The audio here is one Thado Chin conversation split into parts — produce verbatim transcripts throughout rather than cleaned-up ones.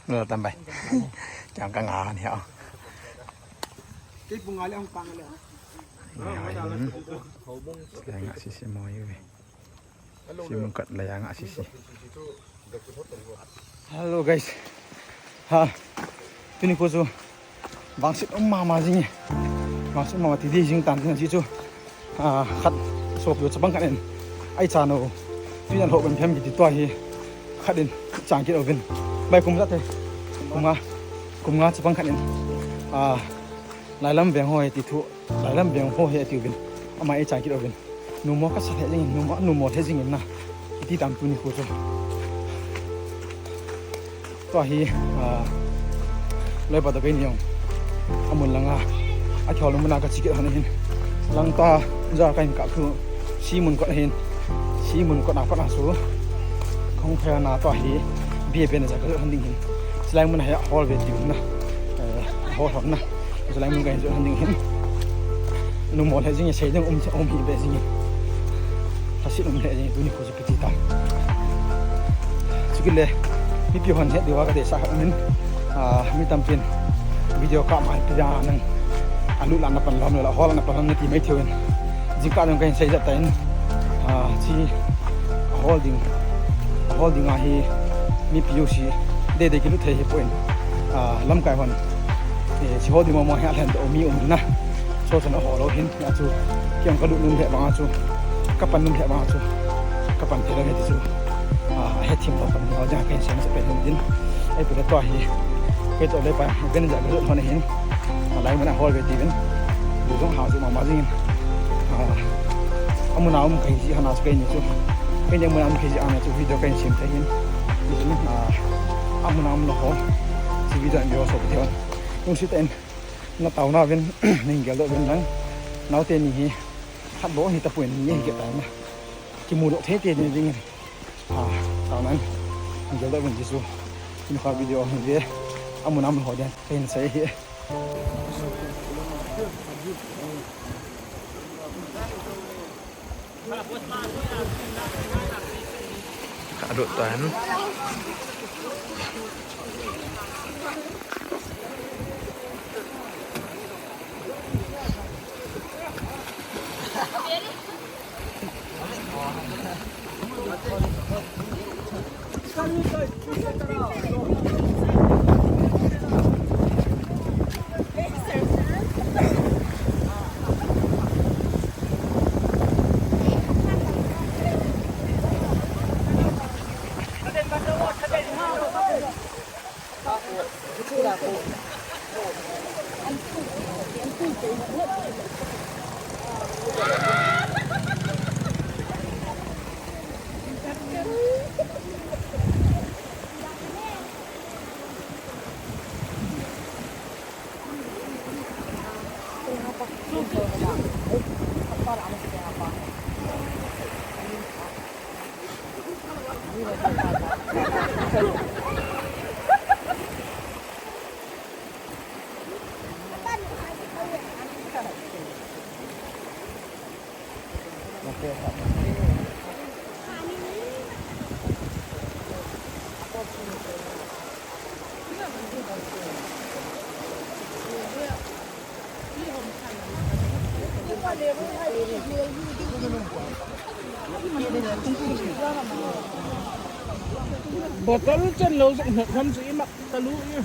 Lo tam bai. Chang ka nga ni ha. Kei pu nga le hong pang le. Nga sisi mo yu. Simon kat la ya nga sisi. Hello guys. Ha. Tuni ko chu vangset um mama jing e. Vangset um mama ti di jing tan tin ji chu. Ah, khat sopi u chapang khat in. Ai cha no. Tui na lhoh ben phem kiti tua hi. Khat in chang kit uvin. Bai kum ja te. Kum nga. Kum nga chapang khat in. Ah, Lailam veng ho he ti thu. Lailam veng ho he ti uvin. Ama e chang kit uvin. Numo ka sa lheh jingin, numo, numo lheh jingin na. Iti tam tuni khu chu. Tua hi, ah, loi pa to kei ni jong. Amun langa. A khol muna ka chi kit hon hin. Langta ja ka hin kap thu. Simon kot hin. Simon kot na pat na su. Khong phe na tua hi. Bia pen ja ka hon ding hin. Silai mun hi a hol ve ti na. Eh, hol hon na. Silai mun ka hin jo hon ding hin. Numo lheh jing sei ding um, um hi be jing. Lhasit um lheh jing tuni khu chu kiti ta. Chukit le, mipi hon het diu va ka deisah khat um in. Ah, mi tampin video kap mai pi ja nang. A lut la na pan lom le la hol na pan lom na ti mai thei uvin. Jingkah jong ka hin sei jat ta in. Ah, chi a hol ding. A hol ding a hi mipi u si. Dei dei kilut thei hi poi. Ah, lamkai hon. Eh, chi hol ding mo mo hi a lhen to mi um na. Cho chan a hol lo hin. Achu, kiang ka lut num lheh vang achu, ka pan num lheh vang achu, ka pan thei lou he ti chu. Ah, a hethim lou pan lou jang pen sem se pen num din. Ai pi le tua hi, kei to le pa, ben ja ka lut hon hin. A lai mun a hol ve ti vin. Bu jong ha chu mama jing in. Ah, amun a um kai ji hana chu kei ni chu. Kei ni amun a um kai ji ana chu video kai sem thei hin. Ah, amun a um lou ho. Chi video an video so video. Nung si ta in. Na tao na vin, ning gel do vin lang. Nau te ni hi, khat bo hi ta pui ni hi ke ta na. Ki mu lo the te ni vin. Ha, tao nan. Ning gel do vin Jisu. Kin kha video hi ve. Amun am ho dia, ken sai hi. Ka lut tan. Bottle chen lo zuk hnok ham chu i mak ta lu i.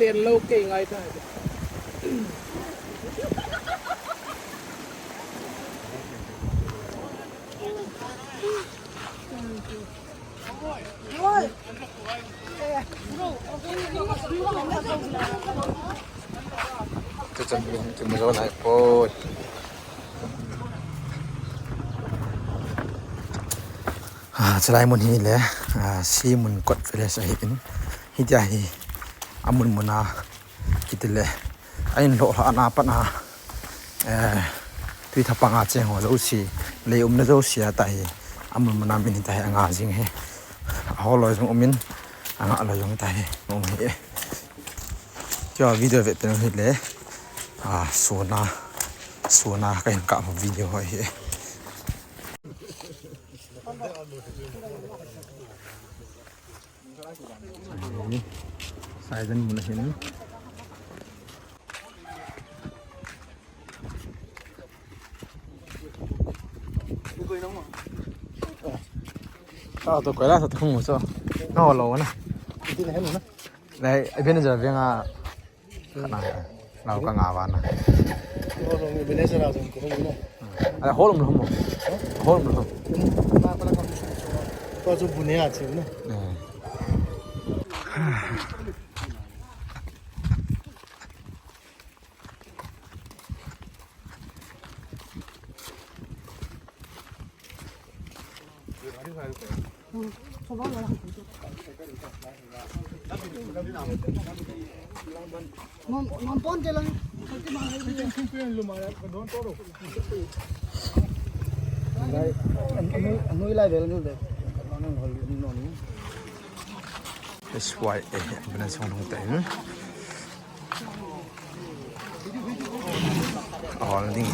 Len lo kei ngai ta. Chu chan lung chu mu zo lai poi. Ah, chulai mun hi le, ah, Simun Kot village ahi in. Hitia hi, amun muna, kiti le, a in lhoh lha ana pat na, eh, Tui thapang a cheng ho jouse, lei umna jouse a tahi. Amun mun a min hitahi, anga jing hi. Aho loi jong umin, anga loi jong hitahi. Um hi. Tua video ve pen hile. A, suna, suna kahin kap video ho hi. Saijan mun ahin. Ah, to koila sa to mo so. No lo na. Lai, iben ja venga. Kana. Lau ka nga vana. Holom ni bene sara jong ko mo. Ala holom lo mo. Holom lo. Ma pala kam. Ko ju bune a che na. That's why eh, bena song nong tain. Ahol ding.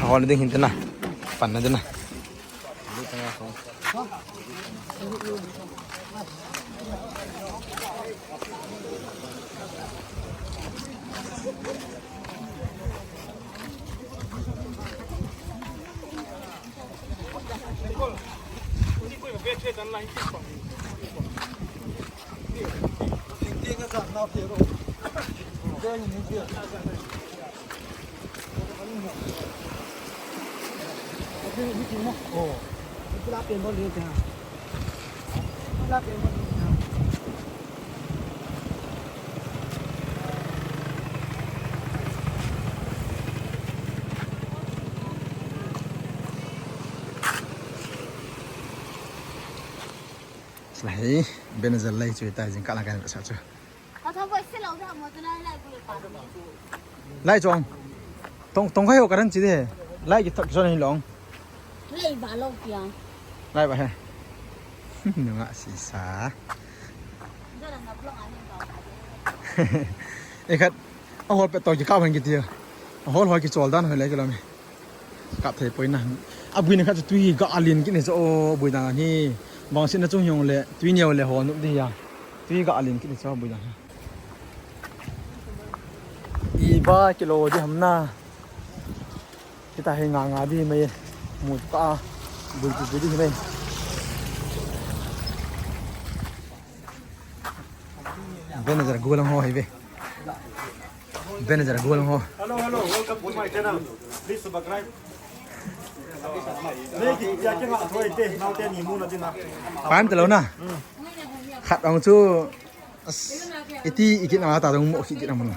Ahol ding hin tena. Pan na tena. Lai, bena jal lai chu ta jing kala kan sa chu. Lai chong. Tong, tong khai ho karan chi de. Lai ki thak son hin long. Lai ba lo pia. Lai ba he. Nunga si sa. E khat. Ahol pe to ki ka ban ki tia. Ahol ho ki chol dan ho lai ki lo me. Kap thei poi na. Abui na khat chu tui ga alin kit ni chu o bui dan hi. Bang sin na chung hiong le tui neo le ho nup di ya. Tui ga alin kit ni chu o bui dan hi. Iba kilo di ham na. Kita hi nga nga di mai. Mu ka bui bui di mai. Bena jal gulang ho hi ve. Bena jal gulang ho. Hello, hello, welcome to my channel. Please subscribe. Nei ki tia ke nga thoi te, nau te ni mu na ding a. Pan te lo na. Khat ong chu. As, iti ikit na ta dong mo ki kit na mun.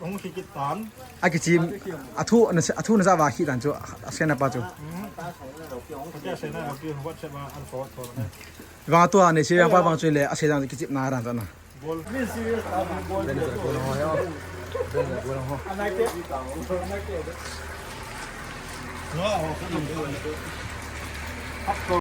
Ong ki kit tan. A kichi, a thu na, a thu na ja va ki dan chu, a sen na pa chu. Ka se na ki WhatsApp a an forward ko. Vang tua nei se vang pa vang chu le, a sei dang kichip na ran ta na. Bol. Bena jal gulang ho ya. Bena jal gulang ho. Hap to